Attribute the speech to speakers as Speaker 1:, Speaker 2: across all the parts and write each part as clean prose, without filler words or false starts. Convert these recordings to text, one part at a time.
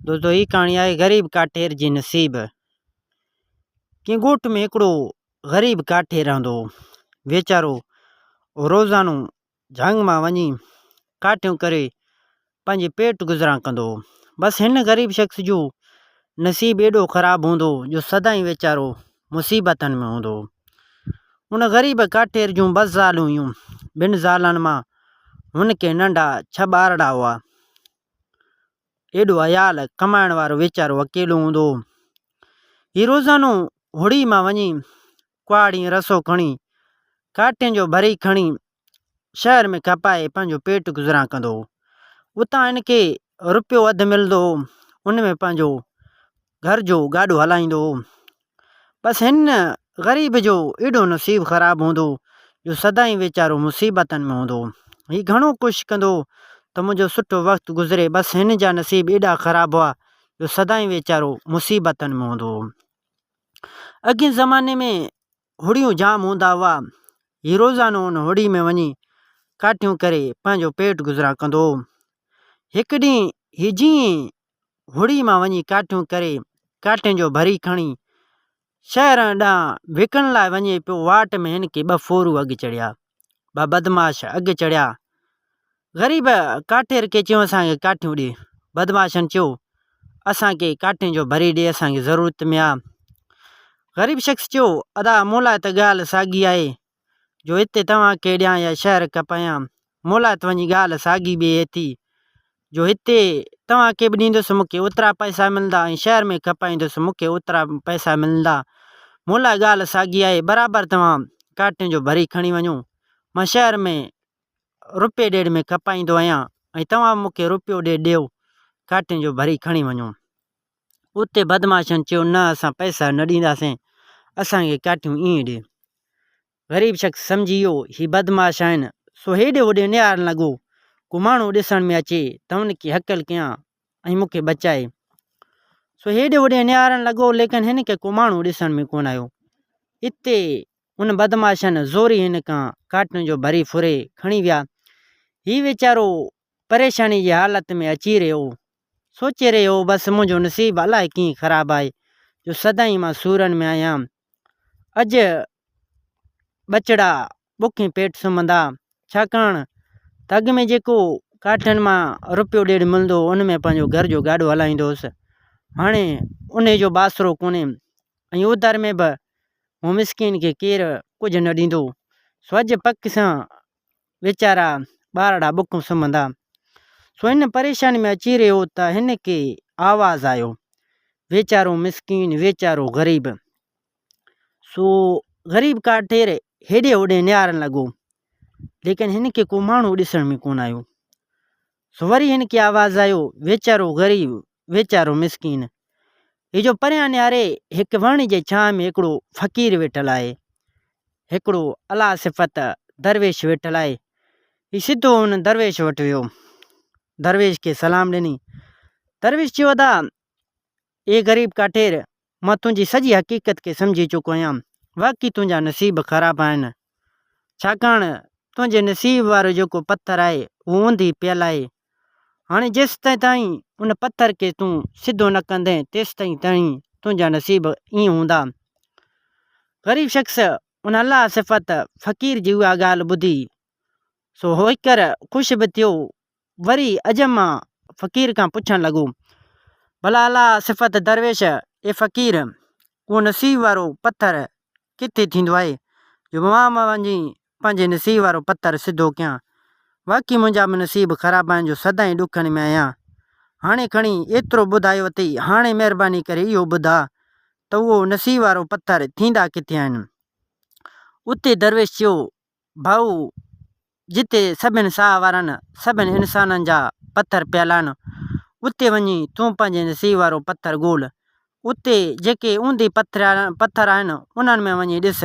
Speaker 1: دوستو هي ڪهاڻي آهي غريب ڪاٺير جي نصيب. ڪنهن ڳوٺ ۾ هڪڙو غريب ڪاٺير رهندو هو. ويچارو روزانو جهنگ مان وڃي ڪاٺيون ڪري پنهنجي پيٽ گذران ڪندو هو. بس هن غريب شخص جو نصيب ايڏو خراب هوندو هو جو سدائين ويچارو مصيبتن ۾ هوندو هو. ان غريب ڪاٺير جون ٻه زالون هيون. ٻن زالن مان هن کي ننڍا ڇهه ٻارڙا هئا. ايڏو عيال ڪمائڻ وارو ويچارو اڪيلو هوندو هو. هي روزانو هڙي مان وڃي ڪهاڙي ۽ رسو کڻي ڪاٺين جو ڀري کڻي شهر ۾ کپائي پنهنجو پيٽ گذران ڪندو هو. اتان هن کي رپيو اڌ ملندو هو، ان ۾ پنهنجو گهر جو گاڏو هلائيندو هو. بس هن غريب جو ايڏو نصيب خراب هوندو هو جو سدائين ويچارو مصيبتن ۾ هوندو هو. هي گهڻو ڪوشش ڪندو هو ته منهنجو سٺو وقت گذري بس هن جا نصيب ايڏا خراب هئا جو سدائين ويچارو مصيبتن ۾ هوندو هو. اڳئين زماني ۾ هڙيون جام هوندا هئا. هي روزانو ان هڙي ۾ وڃي ڪاٺيون ڪري پنهنجو پيٽ گذران ڪندو هو. هڪ ڏينهن هي جيئن هڙي مان وڃي ڪاٺيون ڪري ڪاٺين جو ڀري کڻي شهر ڏانهن وڪڻڻ لاء وڃي پيو واٽ ۾ هن کي ٻه ڦورو اڳ چڙهيا. ٻه بدمعاش اڳ چڙهيا. غريب ڪاٺير کي چيو اسان کي ڪاٺيون ڏي. بدمعاشن چيو اسان کي ڪاٺين جو ڀري ڏي اسان کي ضرورت ۾ آ. غريب شخص چيو ادا مون لاء ته ڳالهه ساڳي آهي جو هتي توهان کي ڏيان يا شهر کپايان مون لاء ته وڃي ڳالهه ساڳي بيهي ٿي جو هتي توهان کي به ڏيندس مون کي اوترا پئسا ملندا ۽ شهر ۾ کپائيندس مون کي اوترا پئسا ملندا. مون لاء ڳالهه ساڳي آهي برابر توهان ڪاٺين جو ڀري کڻي وڃو مان شهر ۾ رپئي ڏيڍ ۾ کپائيندو آهيان ۽ توهان مون کي رپيو ڏيڍ ڏيو ڪاٺين جو ڀري کڻي وڃو. اتي بدمعاشن چيو نه اسان پئسا نه ڏينداسين اسان کي ڪاٺيون ائين ڏي. غريب شخص سمجهي ويو هي بدمعاش آهن سو هيڏي هوڏي نهارڻ لڳو ڪو ماڻهو ڏسڻ ۾ اچي ته ان کي هڪل ڪيان ۽ مون کي بچائي. سو هيڏي هوڏي نهارڻ لڳو ليڪن هن کي ڪو ماڻهو ڏسڻ ۾ ڪونه آيو. اتي ان بدمعاشن زوري هن کان ڪاٺين جو ڀري ڦري کڻي ويا. هي ويچارو پريشاني جي حالت ۾ اچي رهيو هو. سوچي رهيو هو بس منهنجو نصيب الائي ڪيئن خراب آهي جو سدائين مان سورن ۾ آهيان. اڄ ٻچڙا بکين پيٽ سمهندا. ڇاڪاڻ ته اڳ ۾ جيڪو ڪاٺين مان رپيو ڏيڍ ملندو هو ان ۾ پنهنجو گهر جو گاڏو هلائيندو هوس. هاڻي انهي جو به آسرو ڪونهي ۽ اوڌر ۾ به مون مسڪين کي ڪير ڪجهه نه ڏيندو. سو اڄ پڪ سان ويچارا ٻارڙا بکون سمهندا. سو هن پريشاني ۾ اچي رهيو ته هن کي آواز آيو، ويچارو مسڪين، ويچارو غريب. سو غريب ڪاٺير هيڏي هوڏي نهارڻ لڳو، ليڪن هن کي ڪو ماڻهو ڏسڻ ۾ ڪونه آيو. سو وري هن کي آواز آيو، ويچارو غريب، ويچارو مسڪين. هي جو پريان نهاري هڪ وڻ جي ڇانء ۾ هڪڙو فقير ويٺل آهي. هڪڙو الله صفت درويش ويٺل آهي. هي سڌو ان درويش وٽ ويو. درويش کي سلام ڏني. درويش چيو ادا! اي غريب ڪاٺير! مان تنهنجي سڄي حقيقت کي سمجهي چڪو آهيان. واقعي تنهنجا نصيب خراب آهن. ڇاڪاڻ تنهنجي نصيب وارو جيڪو پٿر آهي، اهو اونڌي پيل آهي. هاڻي جيستائين تائين ان پٿر کي تون سڌو نه ڪندين، تيستائين تائين تنهنجا نصيب ائين هوندا. غريب شخص ان الله صفت فقير جي اها ڳالهه ٻڌي، سو هيڪر خوش به ٿيو وري عجب مان فقير کان پڇڻ لڳو، ڀلا الله صفت درويش، اي فقير! اهو نصيب وارو پٿر ڪٿي ٿيندو آهي، جو مان به وڃي پنهنجي نصيب وارو پٿر سڌو ڪيان. واقعي منهنجا به نصيب خراب آهن جو سدائين ڏکن ۾ آهيان. هاڻي کڻي ايترو ٻڌايو اٿئي، هاڻي مهرباني ڪري اهو ٻڌاء ته اهو نصيب وارو پٿر ٿيندا ڪٿي آهن؟ اتي درويش چيو، ڀائو! جتي سڀن ساهه وارن، سڀن انسانن جا پٿر پيل آهن، اتي وڃي تون پنهنجي نصيب وارو پٿر ڳول. اتي جيڪي اونڌي پٿر آهن، انهن ۾ وڃي ڏس،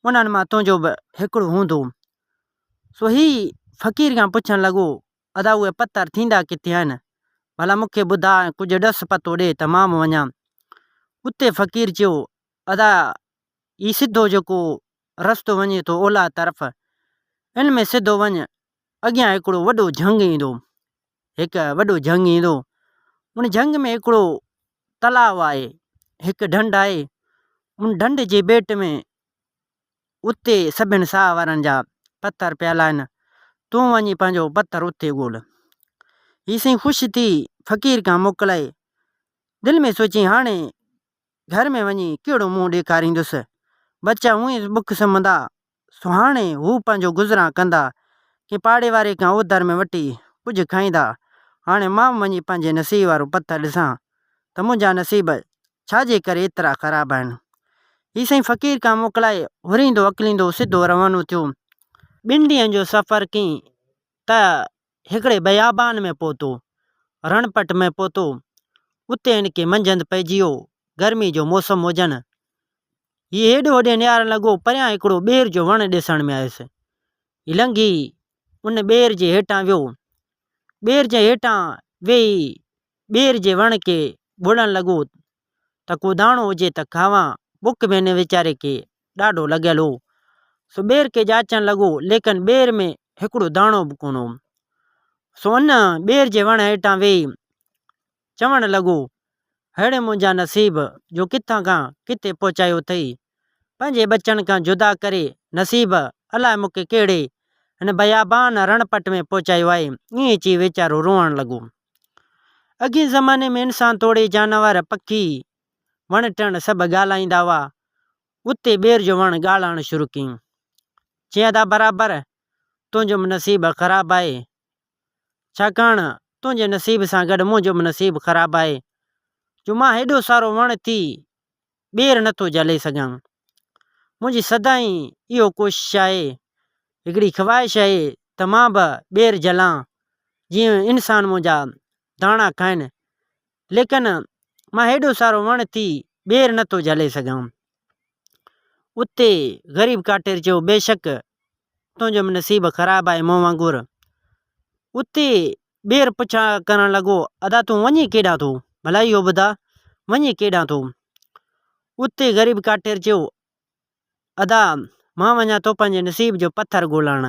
Speaker 1: انهن مان تنهنجو به هڪڙو هوندو. سو هي فقير کان پڇڻ لڳو، ادا اهي پٿر ٿيندا ڪٿي آهن؟ ڀلا مون کي ٻڌاء ۽ ڪجهه ڏس پتو ڏي ته مان به وڃان. اتي فقير چيو، ادا هي سڌو جيڪو رستو وڃي ٿو اولهه طرف، ان ۾ سڌو وڃ، اڳيان هڪڙو وڏو جهنگ ايندو، هڪ وڏو جهنگ ايندو. ان جهنگ ۾ هڪڙو تلاء آهي، هڪ ڍنڍ آهي، ان ڍنڍ جي ٻيٽ ۾ اتي سڀن ساهه وارن جا پٿر پيل آهن، تون وڃي پنهنجو پٿر اتي ڳول. هي سائين خوش ٿي فقير کان موڪلائي دل ۾ سوچيائين هاڻي گهر ۾ وڃي ڪهڙو منهن ڏيکاريندس، ٻچا هونئن ئي بک سمهندا، سو هاڻي هو پنهنجو گذران ڪندا، ڪنهن پاڙي واري کان اوڌر ۾ وٺي ڪجهه کائيندا، هاڻي مان به وڃي پنهنجي نصيب وارو پٿر ڏسان ته منهنجا نصيب ڇا جي ڪري ايترا خراب آهن. هي سائين فقير کان موڪلائي هريندو اڪليندو سڌو روانو ٿيو. ٻن ڏينهن جو سفر ڪيائين ته هڪڙي بيابان ۾ پهتو، رڻپٽ ۾ پهتو، اتي هن کي منجهند پئجي ويو، گرمي جو موسم هجڻ. هي هيڏي هوڏي نهارڻ لڳو، پريان هڪڙو ٻير جو وڻ ڏسڻ ۾ آيس. هي لنگهي ان ٻير جي هيٺان ويو. ٻير جي هيٺان ويهي ٻير جي وڻ کي ٻوڙڻ لڳو ته ڪو داڻو هجي ته کاوان، بک به هن ويچاري کي ڏاڍو لڳل هو، سو ٻير کي جاچڻ لڳو، ليڪن ٻير ۾ هڪڙو داڻو به ڪونه هو. سو ان ٻير جي وڻ هيٺان ويهي چوڻ لڳو، ههڙي منهنجا نصيب جو ڪٿان کان ڪٿي پهچايو اٿئي، پنهنجي ٻچن کان جدا ڪري نصيب الاء مون کي ڪهڙي هن بيابان رڻ پٽ ۾ پهچايو آهي، ائين چئي ويچارو روئڻ لڳو. اڳئين زماني ۾ انسان توڙي جانور، پکي، وڻ ٽڻ سڀ ڳالهائيندا هئا. اتي ٻير جو وڻ ڳالهائڻ شروع ڪيائين. چيائين ادا برابر تنهنجو به نصيب خراب آهي. ڇاڪاڻ تنهنجي نصيب سان گڏ منهنجو به نصيب خراب آهي جو مان هيڏو سارو وڻ ٿي ٻير نه ٿو جهلي سگهان. منهنجي سدائين اهو ڪوشش آهي، هڪڙي خواهش آهي ته مان به ٻير جهلان، جيئن انسان منهنجا داڻا کائن، ليڪن مان هيڏو سارو وڻ ٿي ٻير نه ٿو جهلي سگهان. اتي غريب ڪاٽير چيو، بيشڪ تنهنجو به نصيب خراب آهي مون وانگر. اتي ٻير پڇا ڪرڻ لڳو، ادا تون وڃين ڪيڏانهن ٿو؟ ڀلا اهو ٻڌاء، وڃين ڪيڏانهن ٿو؟ اتي غريب ڪاٺير چيو، ادا مان وڃان ٿو پنهنجي نصيب جو پٿر ڳولڻ.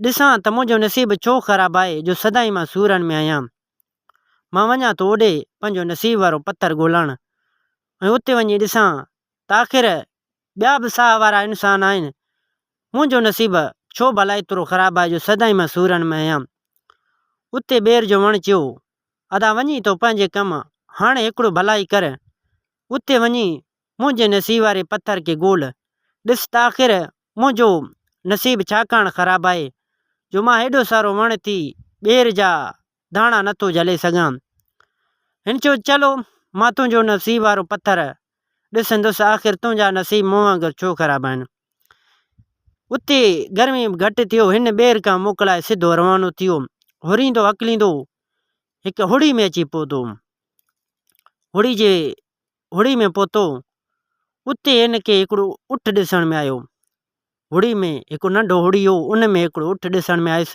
Speaker 1: ڏسان ته منهنجو نصيب ڇو خراب آهي جو سدائين مان سورن ۾ آهيان. مان وڃان ٿو اوڏي پنهنجو نصيب وارو پٿر ڳولڻ ۽ اتي وڃي ڏسان ته آخر ٻيا به ساهه وارا انسان آهن. منهنجو نصيب ڇو ڀلا ايترو خراب آهي جو سدائين مان سورن ۾ آهيان. اتي ٻير جو وڻ چيو، ادا وڃين ٿو پنهنجي ڪم، هاڻي هڪڙو ڀلائي ڪر، اتي وڃي منهنجي نصيب واري پٿر کي ڳول، ڏس ته آخر منهنجو نصيب ڇاڪاڻ خراب آهي جو مان هيڏو سارو وڻ ٿي ٻير جا داڻا نه ٿو جهلي سگهان. هن چيو، چلو، مان تنهنجو نصيب وارو پٿر ڏسندس، آخر تنهنجا نصيب مون وانگر ڇو خراب آهن. اتي گرمي به گهٽ ٿيو. هن ٻير کان موڪلائي سڌو روانو ٿيو. هريندو هڪليندو هڪ هڙي ۾ اچي پهتو. هڙي جي هڙي ۾ پهتو. اتي هن کي هڪڙو اٺ ڏسڻ ۾ آيو. هڙي ۾ هڪ ننڍو هڙي هو، ان ۾ هڪڙو اٺ ڏسڻ ۾ آيس.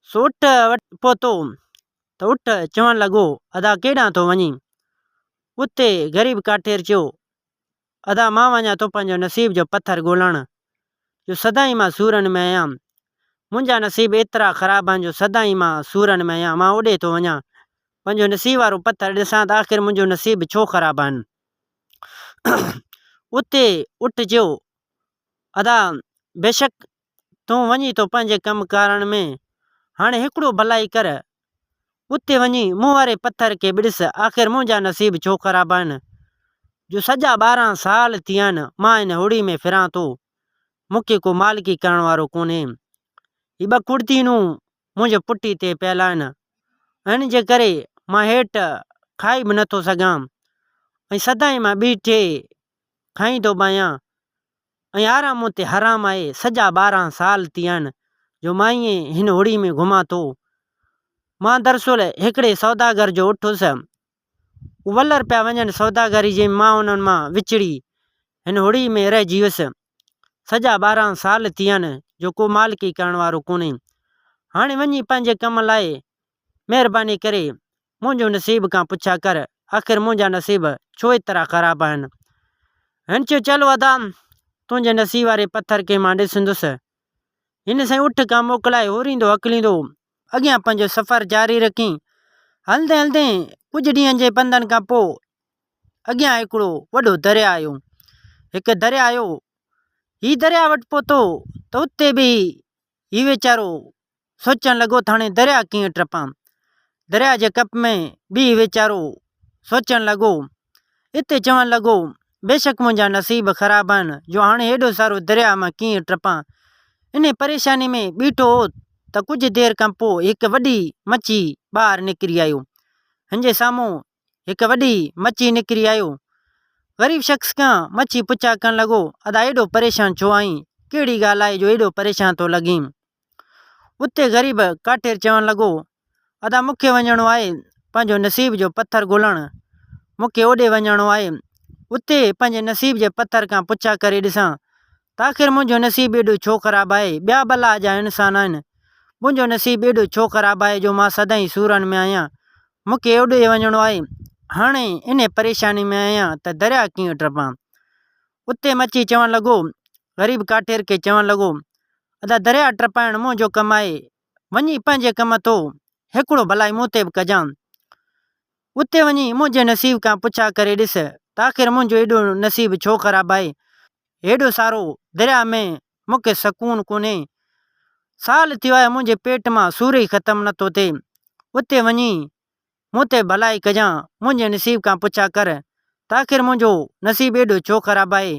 Speaker 1: سو اٺ وٽ پهتو ته اٺ چوڻ لڳو، ادا ڪيڏانهن ٿو وڃين؟ اتي غريب ڪاٺير چيو، ادا مان وڃان ٿو پنهنجو نصيب جو پٿر ڳولڻ، جو سدائين مان سورن ۾ آهيان. منهنجا نصيب ايترا خراب آهن جو سدائين مان سورن ۾ آهيان. مان اوڏي ٿو وڃان پنهنجو نصيب وارو پٿر ڏسان ته آخر منهنجو نصيب ڇو خراب آهن. اتي اٺ چيو، ادا بيشڪ تون وڃين ٿو پنهنجي ڪم ڪارڻ ۾، هاڻي هڪڙو ڀلائي ڪر، اتي وڃي مون واري پٿر کي به ڏس، آخر منهنجا نصيب ڇو خراب آهن، جو سڄا 12 سال ٿي ويا آهن، مان هن هڙي ۾ ڦران ٿو، مون کي ڪو مالڪي ڪرڻ وارو ڪونهي. هي ٻه ڪڙتينون منهنجي پٺي تي پيل آهن، ان جي ڪري مان هيٺ کائي به نٿو سگهان ۽ سدائين مان بيٺي کائيندو به آهيان ۽ آرام مون تي حرام آهي، سڄا 12 سال ٿي ويا آهن جو مان ائين هن هڙي ۾ گهمان ٿو. مان دراصل هڪڙي سوداگر جو اٺ هيس، هو ولر پيا وڃن سوداگري جي مان انهن مان وڇڙي هن هڙي ۾ رهجي ويس. سڄا 12 سال ٿي ويا آهن جو ڪو مالڪي ڪرڻ وارو ڪونهي. هاڻي وڃي پنهنجي ڪم لاء مهرباني ڪري منهنجو نصيب کان پڇا ڪر، آخر منهنجا نصيب ڇو ايترا خراب آهن؟ هن چيو، چلو ادا، تنهنجي نصيب واري پٿر کي مان ڏسندس. هن سائين اٺ کان موڪلائي هوريندو هڪليندو اڳيان پنهنجو سفر جاري رکين. هلندي هلندي ڪجهه ڏينهن جي پنڌن کان پوء اڳيان هڪڙو وڏو درياء آيو. هڪ درياء آيو. هي درياء وٽ پهتو ته اتي به هي ويچارو سوچڻ لڳو ته هاڻي درياء ڪيئن ٽپان. درياء جي ڪپ ۾ بيهي ويچارو سوچڻ لڳو. اتي چوڻ لڳو، بيشڪ منهنجا نصيب خراب آهن جو هاڻي هيڏو سارو درياء مان ڪيئن ٽپان. انهي پريشاني ۾ بيٺو هو ته ڪجهه دير کان پوء هڪ وڏي مڇي ٻاهر نڪري آيو. هن جي سامهون هڪ وڏي مڇي نڪري آيو. غريب شخص کان مڇي پڇا ڪرڻ لڳو، ادا ايڏو پريشان ڇو آهين؟ ڪهڙي ڳالهه آهي جو ايڏو پريشان ٿو لڳين؟ اتي غريب ڪاٺير چوڻ لڳو، ادا مون کي وڃڻو آهي پنهنجو نصيب جو پٿر ڳولڻ، مون کي اوڏي وڃڻو آهي، اتي پنهنجي نصيب جي پٿر کان پڇا ڪري ڏسان ته آخر منهنجو نصيب ايڏو ڇو خراب آهي، ٻيا به الله جا انسان آهن، منهنجو نصيب ايڏو ڇو خراب آهي جو مان سدائين سورن ۾ آهيان، مون کي اوڏي وڃڻو آهي، هاڻي انهي پريشاني ۾ آهيان ته درياء ڪيئن ٽپان. اتي مڇي چوڻ لڳو، غريب ڪاٺير کي چوڻ لڳو، ادا درياء ٽپائڻ منهنجو ڪم آهي، وڃي پنهنجي ڪم ٿو، هڪڙو ڀلائي مون تي به ڪجان. اتي وڃي منهنجي نصيب کان پڇا ڪري ڏس ته آخر منهنجو ايڏو نصيب ڇو خراب آهي. هيڏو سارو درياء ۾ مون کي سڪون ڪونهي. سال ٿيو آهي منهنجي پيٽ مان سور ئي ختم نٿو ٿئي. اتي وڃي مون تي ڀلائي ڪجان، منهنجي نصيب کان پڇا ڪر ته آخر منهنجو نصيب ايڏو ڇو خراب آهي.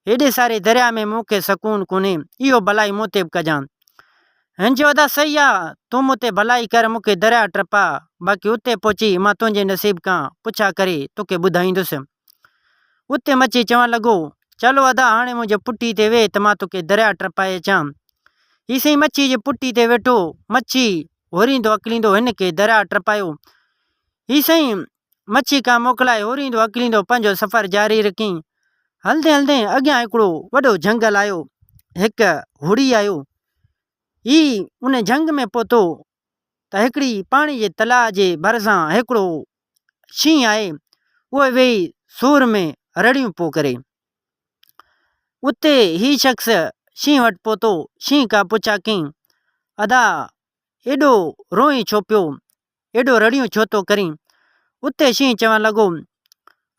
Speaker 1: هيڏي ساري درياء ۾ مون کي سڪون ڪونهي، اهو ڀلائي مون تي به ڪجان. هن چيو، ادا صحيح آ، تون مون تي ڀلائي ڪر، مون کي درياء ٽپاء، باقي اتي پهچي مان تنهنجي نصيب کان پڇا ڪري توکي ٻڌائيندس. اتي مڇي چوڻ لڳو، چلو ادا هاڻي منهنجي پٺي تي ويهه ته مان توکي درياء ٽپائي اچان. هي سائين مڇي جي پٺي تي ويٺو، مڇي هوريندو اڪليندو هن کي درياء ٽپايو. هي سائين مڇي کان موڪلائي هوريندو اڪليندو پنهنجو سفر جاري رکين. هلندي هلندي اڳيان هڪڙو وڏو جهنگل آيو. هڪ هڙي آيو. هي ان جهنگ ۾ پهتو ته هڪڙي پاڻي جي تلاء جي ڀرسان هڪڙو شينهن آهي، اهو ويهي سور ۾ رڙيون پيو ڪري. اتي هي شخص شينهن وٽ پهتو. شينهن کان پڇا ڪيائين، ادا ايڏو روئين ڇو پيو؟ ايڏو رڙيون ڇو ٿو ڪرين؟ اتي شينهن چوڻ لڳو،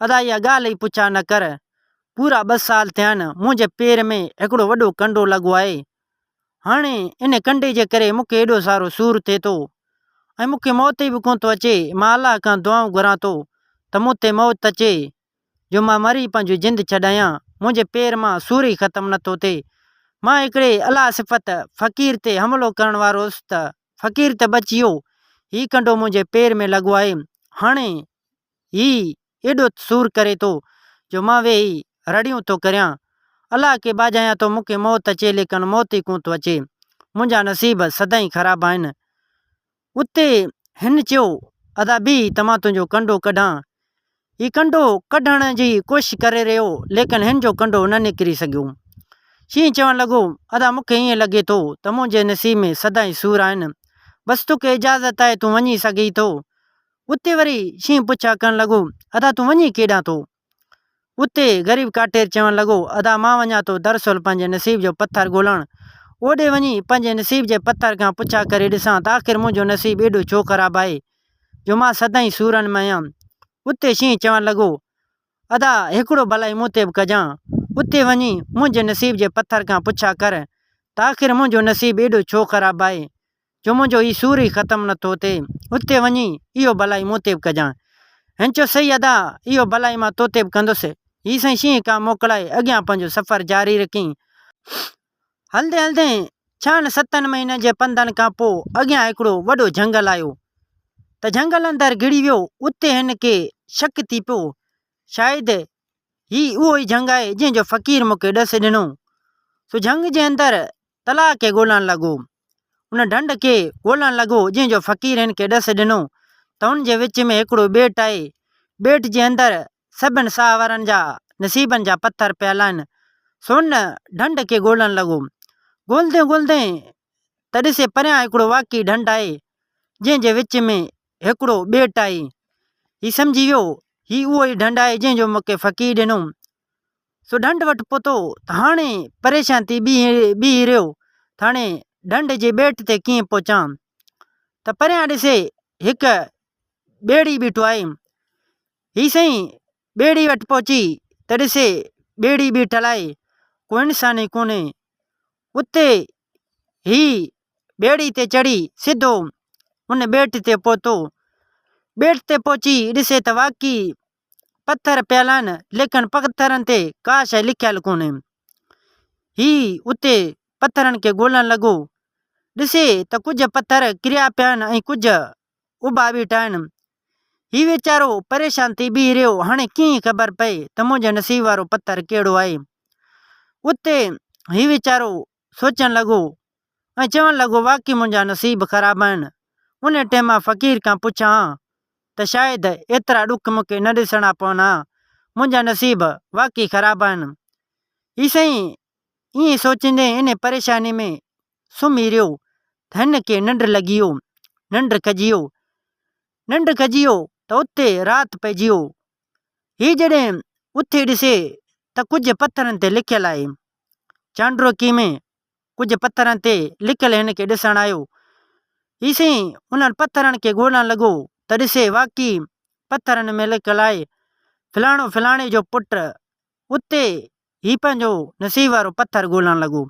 Speaker 1: ادا اها ڳالهه ئي پڇا نه ڪر، پورا ٻه سال ٿيا آهن، منهنجي پير ۾ هڪڙو وڏو ڪنڊو لڳو آهي. هاڻي ان ڪنڊي جي ڪري مون کي ايڏو سارو سور ٿئي ٿو ۽ مون کي موت ئي به ڪونه ٿو اچي. مان الله کان دعائون گهران ٿو ته مون تي موت اچي جو مان مري پنهنجي جند ڇڏايان. منهنجي پير مان سور ئي ختم نه ٿو ٿئي. مان هڪڙي الله صفت فقير تي حملو ڪرڻ وارو هوس ته فقير ته بچي ويو، هي ڪنڊو منهنجي پير ۾ لڳو آهي، هاڻي هي ايڏو سور ڪري ٿو جو مان ويهي رڙيون ٿو ڪريان. الله کي ٻاجهايان ٿو مون کي موت اچي ليڪن موت ئي ڪونه ٿو اچي. منهنجا نصيب سدائين خراب آهن. اتي هن چيو، ادا بيهه ته مان تنهنجو ڪنڊو ڪڍان. هي ڪنڊو ڪڍڻ جي ڪوشش ڪري رهيو ليڪن هن جو ڪنڊو نه نڪري سگهيو. شينهن چوڻ لڳو، ادا مون کي ائين لڳي ٿو ته منهنجي نصيب ۾ سدائين سور آهن. بس توکي اجازت آهي تون وڃي سگهين ٿو. اتي وري شينهن پڇا ڪرڻ لڳو، ادا تون وڃين ڪيڏانهن ٿو؟ اتي غريب ڪاٽير چوڻ لڳو، ادا مان وڃان ٿو دراصل پنهنجي نصيب جو پٿر ڳولڻ. اوڏي وڃي پنهنجي نصيب جي پٿر کان پڇا ڪري ڏسان ته آخر منهنجو نصيب ايڏو ڇو خراب آهي جو مان سدائين سورن ۾ آهيان. اتي شينهن چوڻ لڳو، ادا هڪڙو ڀلائي مون تي به ڪجان. اتي وڃي منهنجي نصيب جي پٿر کان پڇا ڪر ته آخر منهنجو نصيب ايڏو ڇو خراب آهي جو منهنجو هي سور ئي ختم نه ٿو ٿئي، اتي وڃي اهو ڀلائي مون تي به ڪجان. هن چيو، سهي ادا، اهو ڀلائي مان تو تي به ڪندس. هي سائين شينهن کان موڪلائي اڳيان پنهنجو سفر جاري رکيائين. هلندي هلندي ڇهن ستن مهينن جي پنڌن کان پوء اڳيان هڪڙو وڏو جهنگل آيو ته جهنگل اندر گهڙي ويو. اتي هن کي شڪ ٿي پيو، شايد هي اهو ئي جهنگ آهي، جنهن جو فقير مون کي ڏس ڏنو. سو جهنگ جي اندر تلاء کي ڳولڻ لڳو. ان ڍنڍ کي ڳولڻ لڳو، جنهن جو فقير هن کي ڏس ڏنو ته ان جي وچ ۾ هڪڙو ٻيٽ آهي. ٻيٽ جي اندر سڀن ساهه وارن جا نصيبن جا پٿر پيل آهن. سو ان ڍنڍ کي ڳولڻ لڳو. ڳولندي ڳولندي ته ڏسي پريان هڪڙو واقعي ڍنڍ آهي، جنهن جي وچ ۾ هڪڙو ٻيٽ آهي. هي سمجهي ويو، هي اهو ئي ڍنڍ آهي، جنهن جو مون کي فقير ڏنو. سو ڍنڍ وٽ پهتو ته هاڻي پريشان ٿي بيهي رهيو ته هاڻي ڍنڍ جي ٻيٽ تي ڪيئن پهچان ته پريان ڏسي هڪ ٻيڙي بيٺو آهي. هي سائين ٻيڙي وٽ پهچي ته ڏسي ٻيڙي بيٺل آهي، ڪو انسان ئي ڪونهي. اتي هي ٻيڙي تي چڙهي سڌو ان ٻيٽ تي پهتو. ٻيٽ تي پهچي ڏسي ته واقعي پٿر پيل آهن، ليڪن پٿرن تي ڪا شيء لکيل ڪونهي. هي اتي پٿرن کي ڳولڻ لڳو. ڏسي ته ڪجهه پٿر ڪريا پيا آهن ۽ ڪجهه اڀا بيٺا آهن. هي ويچارو پريشان ٿي بيهي رهيو. هاڻي ڪيئن خبر پئي ته منهنجي نصيب وارو پٿر ڪهڙو آهي. اتي هي ويچارو سوچڻ لڳو ۽ چوڻ لڳو واقعي منهنجا نصيب خراب آهن. ان ٽيم مان فقير کان پڇان ها ته شايد ايترا ڏک مون کي نه ڏسڻا پون ها. منهنجا نصيب واقعي خراب آهن. هي سائين ائين سوچيندي انهي پريشاني ۾ سمهي رهيو ته هن کي ننڊ لڳي ويو. ننڊ کڄي ويو. ننڊ کڄي ويو ته اتي رات پئجي ويو. هي جڏهن اٿي ڏسي ته ڪجهه پٿرن تي لکيل آهي. چانڊوڪي ۾ ڪجهه پٿرن تي لکيل هن کي ڏسڻ آيو. هي سائين انهن پٿرن کي ڳولڻ لڳو ته ڏسي واقعي پٿرن ۾ لکيل آهي فلاڻو فلاڻي جو پٽ. اتي هي پنهنجو نصيب وارو پٿر ڳولڻ لڳو.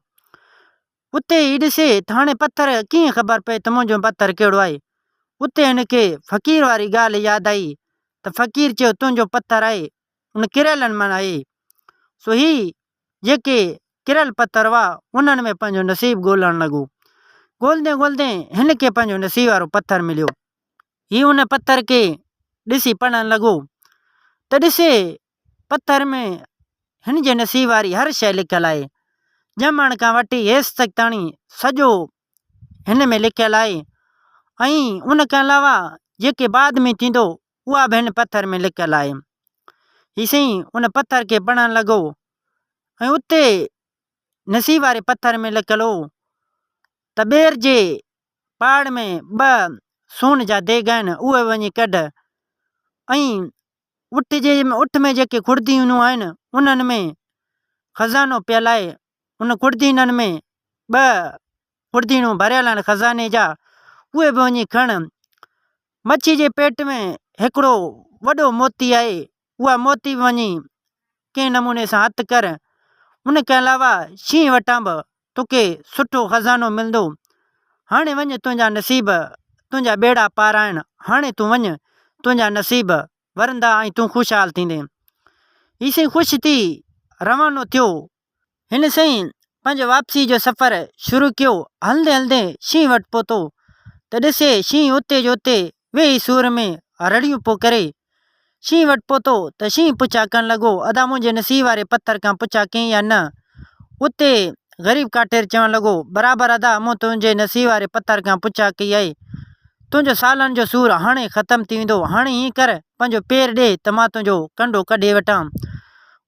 Speaker 1: اتي هي ڏسي ته هاڻي پٿر ڪيئن خبر پئي ته منهنجو پٿر ڪهڙو آهي. اتي هن کي فقير واري ڳالهه ياد آئي ته فقير چيو تنهنجو پٿر آهي ان ڪريلن مان آهي. سو هي جيڪي ڪريل پٿر هئا انهن ۾ پنهنجو نصيب ڳولڻ لڳو. ڳولندي ڳولندي هن کي پنهنجو نصيب وارو پٿر مليو. هي ان پٿر کي ڏسي پڙهڻ لڳو ته ڏسي پٿر ۾ هن جي نصيب واري هر شيء لکيل آهي. ڄمڻ کان وٺي هيستڪ تاڻي سڄو هن ۾ لکيل آهي ۽ ان کان علاوه جيڪي بعد ۾ ٿيندو اها به هن پٿر ۾ لکيل آهي. هي سائين ان پٿر کي پڙهڻ لڳو ۽ اتي نصيب واري پٿر ۾ لکيل هو ته ٻير جي پهاڙ ۾ ٻه سون جا ديڳ آهن اهي وڃي ڪڍ ۽ اٺ جي اٺ ۾ جيڪي خردينون آهن انهن ۾ خزانو پيل آهي ان خردينن ۾ ٻه خردينون ڀريل آهن خزاني جا اهي به وڃي کڻ مڇي جي پيٽ ۾ هڪڙو وڏو موتي آهي اها موتي به وڃي ڪنهن نموني سان هٿ ڪر ان کان علاوه شينهن وٽان به توکي سٺو خزانو ملندو. هاڻي وڃ تنهنجا نصيب تنهنجا ٻيڙا پار آهن. هاڻي تون وڃ تنهنجا نصيب ورندا ۽ تون خوشحال ٿيندين. هي سائين خوش ٿي روانو ٿيو. هن سائين پنهنجو واپسيء جو سفر شروع ڪيو. هلندي هلندي شينهن وٽ پهتو ته ڏسي شينهن اتي جو اتي ويهي سور ۾ رڙيون پيو ڪري. شينهن وٽ پهتو ته شينهن پڇا ڪرڻ لڳو، ادا منهنجي نصيب واري پٿر کان پڇا ڪيئي يا نه؟ اتي غريب ڪاٺير چوڻ لڳو، برابر ادا مون تنهنجي نصيب واري پٿر کان پڇا ڪئي آهي. تنهنجو سالن جو سور هاڻي ختم ٿي ويندو. هاڻي ائين ڪر پنهنجو پير ڏي ته مان تنهنجو ڪنڊو ڪڍي وٺان.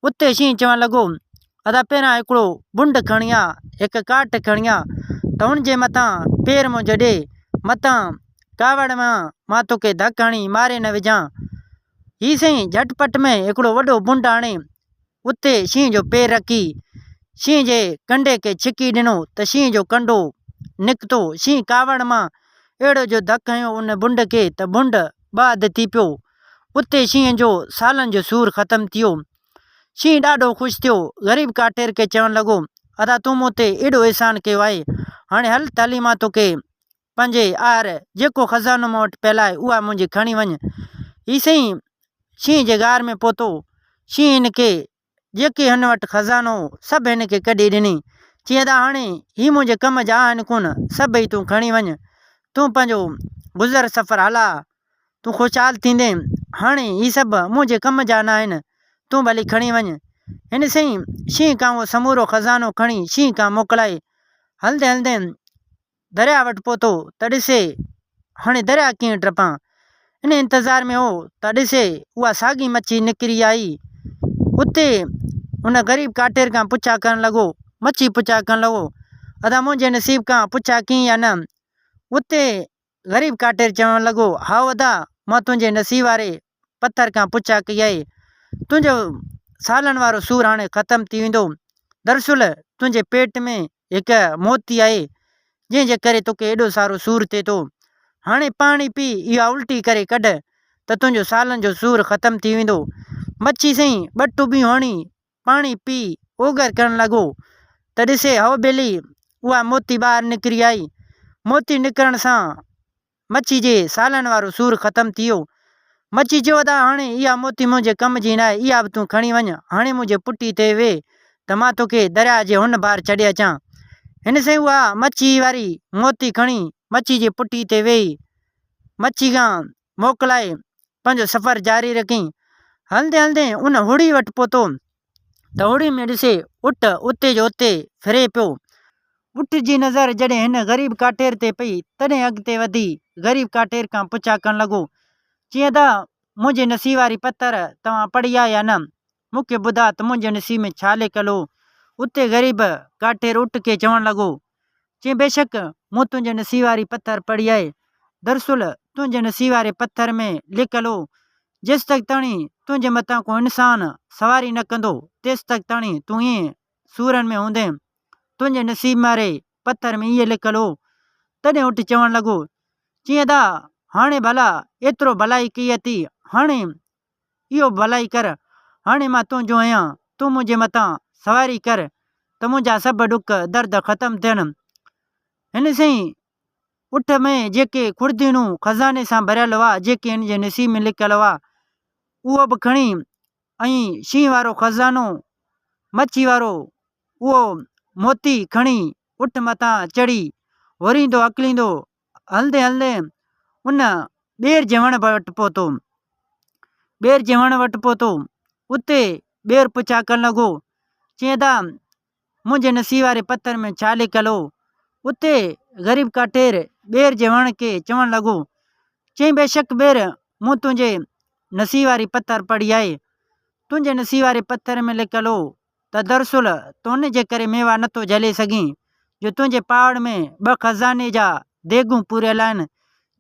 Speaker 1: اتي شينهن چوڻ لڳو، ادا پهريان هڪڙو بنڊ کڻي آ، هڪ ڪاٺ کڻي آ ته ان جي مٿان پير منهنجو ڏي، متان ڪاوڙ مان مان توکي ڌڪ هڻي ماري نه وجهان. هي سائين جهٽ پٽ ۾ هڪڙو وڏو بنڊ آڻي اتي شينهن جو پير رکي شينهن جي ڪنڊي کي ڇڪي ڏنو ته شينهن جو ڪنڊو نڪتو. شينهن ڪاوڙ مان اهڙو جو ڌڪ هنيو ان بنڊ کي ته بنڊ ٻه اڌ ٿي پيو. اتي شينهن جو سالن جو سور ختم ٿيو. شينهن ڏاڍو خوش ٿيو. غريب ڪاٺير کي چوڻ لڳو، ادا تون مون تي ايڏو احسان ڪيو آهي، هاڻي هل ته هلي مان توکي پنهنجي آهر جيڪو خزانو مون وٽ پيل آهي، اها منهنجي کڻي وڃ. هي سائين شينهن جي غار ۾ پهتو. شينهن هن کي جيڪي هن وٽ خزانو هو، سڀ هن کي ڪڍي ڏني. چيائين ادا هاڻي هي منهنجي ڪم جا آهن ڪونه، سڀئي تون کڻي وڃ. تون پنهنجو گذر سفر هلاء. تون خوشحال ٿيندين. هاڻي هي سڀ منهنجي ڪم جا ناهن، تون ڀلي کڻي وڃ. هن سائين شينهن کان اهو سمورو خزانو کڻي شينهن کان موڪلائي هلندي هلندي درياء وٽ پهتو ته ڏسي هاڻي درياء ڪيئن ٽپان. ان انتظار ۾ هو ته ڏسي اها ساڳي مڇي نڪري آئي. اتي ان غريب ڪاٺير کان پڇا ڪرڻ لڳو. مڇي پڇا ڪرڻ لڳو، ادا منهنجي نصيب کان پڇا ڪيئي يا نه؟ اتي غريب ڪاٺير چوڻ لڳو، هائو ادا، مان تنهنجي نصيب واري پٿر کان پڇا ڪئي آهي. تنهنجو سالن وارو سور هاڻي ختم ٿي ويندو. دراصل تنهنجي پيٽ ۾ هڪ موتي آهي، جنهن جي ڪري توکي ايڏو سارو سور ٿئي ٿو. هاڻي پاڻي پي اها الٽي ڪري ڪڍ ته تنهنجو سالن جو سور ختم ٿي ويندو. مڇي سائين ٻه ٽٻيون هڻي پاڻي پي اوڳر ڪرڻ لڳو ته ڏسي هئو ٻيلي اها موتي ٻاهر نڪري آئي. موتي نڪرڻ سان مڇي جي سالن وارو سور ختم ٿي ويو. مڇي چيو ادا هاڻي اها موتي منهنجي ڪم جي ناهي اها به تون کڻي وڃ هاڻي منهنجي پٽي تي ويهه ته مان توکي درياهه جي هن پار ڇڏي اچان. هن سائين اها مڇي واري موتي کڻي مڇي جي پٽي تي ويهي مڇي کان موڪلائي پنهنجو سفر جاري رکيائين. هلندي هلندي ان هڙي وٽ پهتو ته هڙي ۾ ڏسي اٺ اتي جو اتي ڦري پيو. اٺ جي نظر جڏهن هن غريب ڪاٺير تي پئي تڏهن اڳتي وڌي غريب ڪاٺير کان پڇا ڪرڻ لڳو. چيائين ادا منهنجي نصيب واري پٿر توهان پڙهي آ يا نه؟ مون کي ٻڌاء ته منهنجي نصيب ۾ ڇا لکيل هو؟ اتي غريب ڪاٺير اٺ کي چوڻ لڳو. چيائين بيشڪ مون تنهنجي نصيب واري پٿر پڙهي آهي. دراصل تنهنجي نصيب واري پٿر ۾ لکيل هو، جيستڪ تاڻي تنهنجي مٿان ڪو انسان سواري نه ڪندو، تيستڪ تاڻي تون ائين سورن ۾ هوندين. تنهنجي نصيب واري پٿر ۾ ائين لکيل هو. تڏهن اٺ چوڻ لڳو، چيائين ادا هاڻي ڀلا ايترو ڀلائي ڪئي اٿئي، هاڻي اهو به ڀلائي ڪر، هاڻي مان تنهنجو آهيان، تون منهنجي مٿان سواري ڪر ته منهنجا سڀ ڏک درد ختم ٿين. هن سائين اٺ ۾ جيڪي خردينون خزاني سان ڀريل هئا، جيڪي هن جي نصيب ۾ لکيل هئا، اهو به کڻي ۽ شينهن وارو خزانو، مڇي وارو اهو موتي کڻي اٺ مٿان چڙهي هوريندو هڪليندو هلندي هلندي ان ٻير جي وڻ وٽ پهتو. ٻير جي وڻ وٽ پهتو. اتي ٻير پڇا ڪرڻ لڳو. چيائين ته منهنجي نصيب واري پٿر ۾ ڇا لکيل هو؟ اتي غريب ڪاٺير ٻير جي وڻ کي چوڻ لڳو. چيائين بيشڪ ٻير مون تنهنجي نصيب واري پٿر پڙهي آهي. تنهنجي نصيب واري پٿر ۾ لکيل هو ته دراصل تون ان جي ڪري ميوا نه ٿو جهلي سگهين جو تنهنجي پهاڙ ۾ ٻه خزاني جا ديڳون پوريل آهن.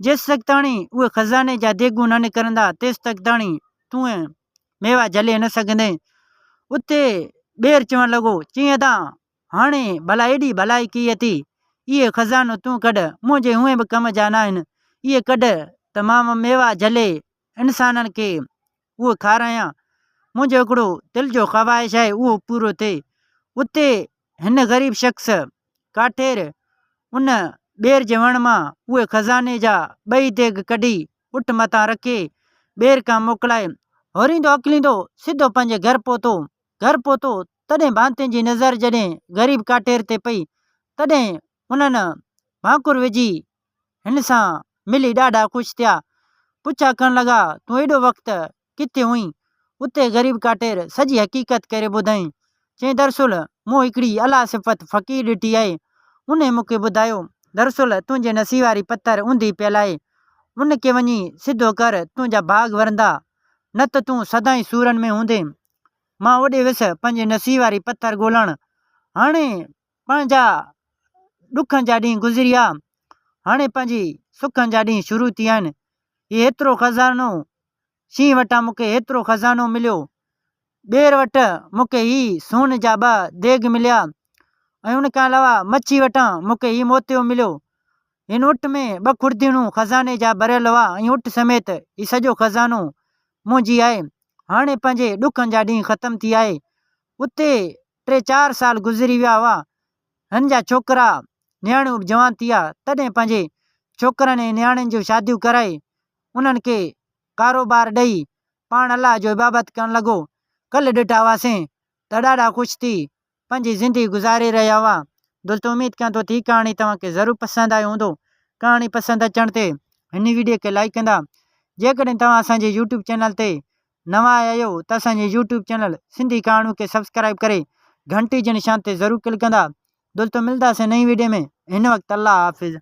Speaker 1: جيستڪ تاڻي اهي خزاني جا ديڳون نه نڪرندا تيستڪ تاڻي تون ميوا جهلي نه سگهندين. اتي ٻير چوڻ لڳو، چيائين ادا هاڻي ڀلا ايڏي ڀلائي ڪئي اٿئي، اهي خزانو تون ڪڍ، منهنجي هونئن به ڪم جا ناهن، اهي ڪڍ ته مان ميوا جهلي انسانن کي اهو کارايان، منهنجو هڪڙو دل جو خواهش آهي اهو پورو ٿئي. اتي هن غريب شخص ڪاٺير ان ٻير جي وڻ مان اهي خزاني جا ٻئي ديڳ ڪڍي اٺ مٿان رکي ٻير کان موڪلائي هوريندو هڪليندو سڌو پنهنجي گهر پهتو. گهر پهتو تڏهن ڀانتين جي نظر جڏهن غريب ڪاٺير تي پئي تڏهن انهن ڀانڪر وجهي هن سان ملي ڏاڍا خوش ٿيا. پڇا ڪرڻ لڳا، تون ايڏو وقت ڪٿي هئين؟ اتي غريب ڪاٽير سڄي حقيقت ڪري ٻڌائين. چيائين، دراصل مون هڪڙي الله صفت فقير ڏٺي آهي. انهي مون کي ٻڌايو، دراصل تنهنجي نصيب واري پٿر اونڌي پيل آهي. ان کي وڃي سڌو ڪر، تنهنجا ڀاڳ ورندا، نه ته تون سدائين سورن ۾ هوندين. مان اوڏي ويس پنهنجي نصيب واري پٿر ڳولڻ. هاڻي پنهنجا ڏکن جا ڏينهن گذري ويا، هاڻي پنهنجي سکن جا ڏينهن شروع ٿي ويا آهن. هي هيترو خزانو، شينهن وٽان مون کي هيترو خزانو مليو، ٻير وٽ مون کي هي سون جا ٻه ديڳ مليا ۽ ان کان علاوه مڇي وٽان مون کي هي موتيو مليو. هن اٺ ۾ ٻه خردينون خزاني جا ڀريل هئا ۽ اٺ سميت هي سڄو خزانو منهنجي آهي. هاڻي پنهنجي ڏکن جا ڏينهن ختم ٿي ويا آهي. اتي ٽي چار سال گذري ويا هئا. هن جا ڇوڪرا، نياڻيون به جوان ٿي ويا، تڏهن پنهنجي ڇوڪرن ۽ نياڻين جون شاديون ڪرائي، انهن کي ڪاروبار ڏئي، پاڻ الله جو عبادت ڪرڻ لڳو. ڪلهه ڏٺا هئاسين ته ڏاڍا خوش ٿي پنهنجي زندگي گذاري رهيا هئا. دوستو اميد ڪيان ٿو ته هي ڪهاڻي توهان کي ضرور پسند آئي هوندو. ڪهاڻي پسند اچڻ تي هن ويڊيو کي لائيڪ ڪندا. جيڪڏهن توهان اسان جي يوٽيوب چينل تي نوان آيا آهيو ته اسان جي يوٽيوب چينل سنڌي ڪهاڻيون کي سبسڪرائيب ڪري گهنٽي جي نشان تي ضرور ڪلڪ ڪندا. دوستو ملداسين نئين ويڊيو ۾ هن وقت الله حافظ.